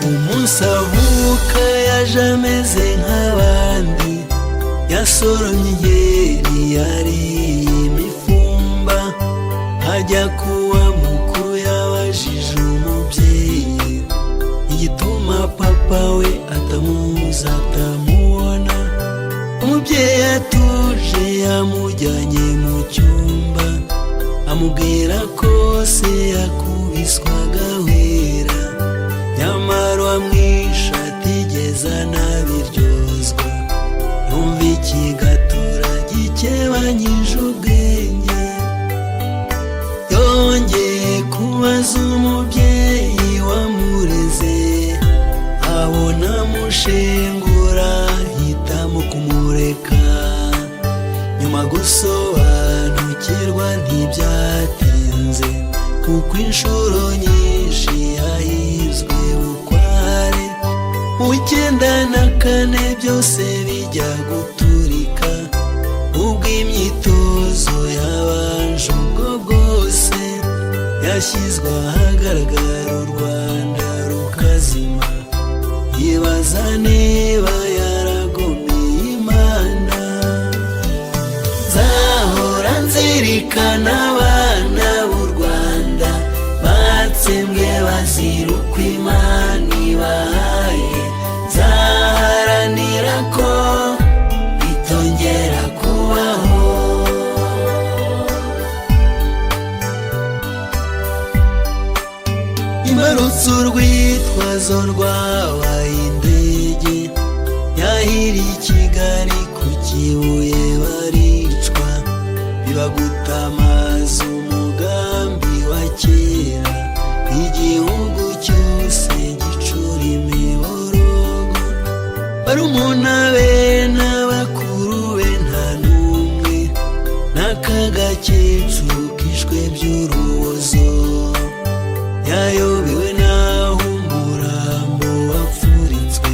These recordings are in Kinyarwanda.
Umunsi avuka yaje ameze nk'abandi, yasoromye inkeri, yariye imifumba. Ajya kuwa mukuru yabajije umubyeyi igituma papa we atamuzi, atamubona. Umubyeyi atuje yamujyanye mu cyumba, amubwira ko se yakubiswaga ahwera, nyamara uwamwishe atigeze anabiryozwa. Yumva ikigatura gikebanyije ubwenge. Yongeye kubaza umubyeyi wamureze, abona amushengura, hitamo kumureka. Nyuma gusobanukirwa ntibyatinze, kuko inshuro nyinshi yahizwe bukware. Mu 94 byose bijya guturika, ubwo imyitozo yabanje, ubwo bwose yashyizwe ahagaragara, u Rwanda rukazima. Yibaza niba yaragomeye Imana. Nzahora nzirikana abana b'u Rwanda batsembwe bazira uko Imana ibahaye. Nzaharanira ko bitongera kubaho. Imbarutso urwitwazo rwabaye indege yahiriye i Kigali ku Kibuye, baricwa, bibagutamaza umugambi wa kera. Igihugu cyose gicura imiborogo, barumuna be n'abakuru be nta n'umwe, n'akagakecuru kishwe by'urubozo. Yayobewe n'aho umurambo wapfuritswe,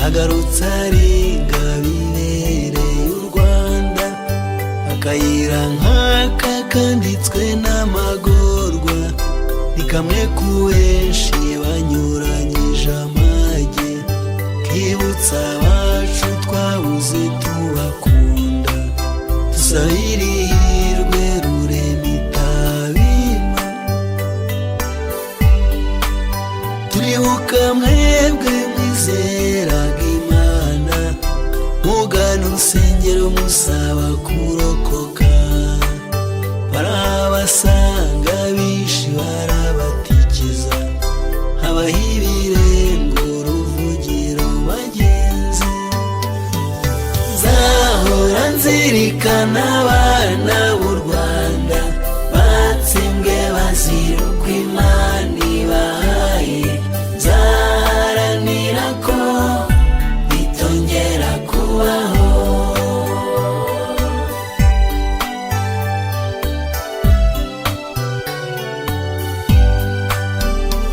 agarutse aringa bibereye u Rwanda. Akayira nk'aka kanditswe n'amagorwa ni kamwe ku benshi banyuranyije amage, kibutsa abacu twabuze tubakunda. Dusabire ihirwe Rurema itabima. Turibuka mwebwe mwizeraga Imana, mugana urusengero musaba kurokoka. Barabasanga bishi barabatikiza, habaho ibirengo uruvugiro bagenzi. Nzahora nzirikana abana b'u Rwanda batsembwe bazira uko Imana ibahaye. Nzaharanira ko bitongera kubaho.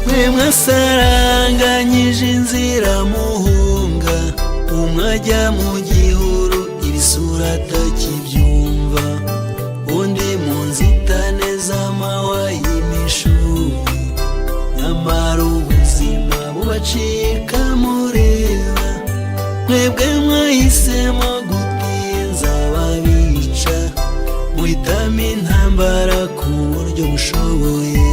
Mwe mwasaranganyije inzira muhunga, umwe ajya mu gihuru ibisura atakibyumva, undi mu nzitane z'amahwa y'imishubi, nyamara ubuzima bubacika mureba. Mwebwe mwahisemo gutinza babica, muhitamo intambara ku buryo bushoboye,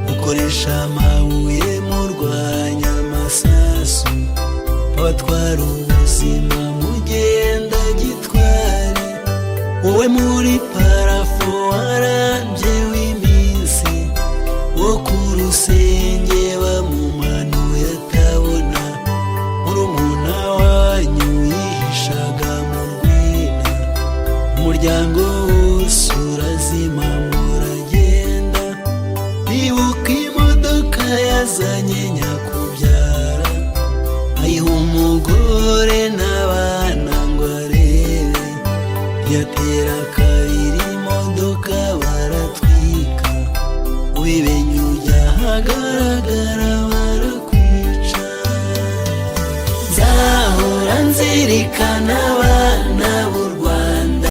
mukoresha amabuye murwanya amasasu, babatwara ubuzima mugenda gitwari. Wowe muri parafo warambye w'iminsi, wo ku rusenge bamumanuye atabona, murumuna wanyu yihishaga mu rwina, umuryango wose urazima muragenda. Nibuka imodoka yazanye nyakubyara, ayiha umugore n'abana ngo arebe, yatera kabiri imodoka baratwika. Ubimenye ujya ahagaragara barakwica. Nzahora nzirikana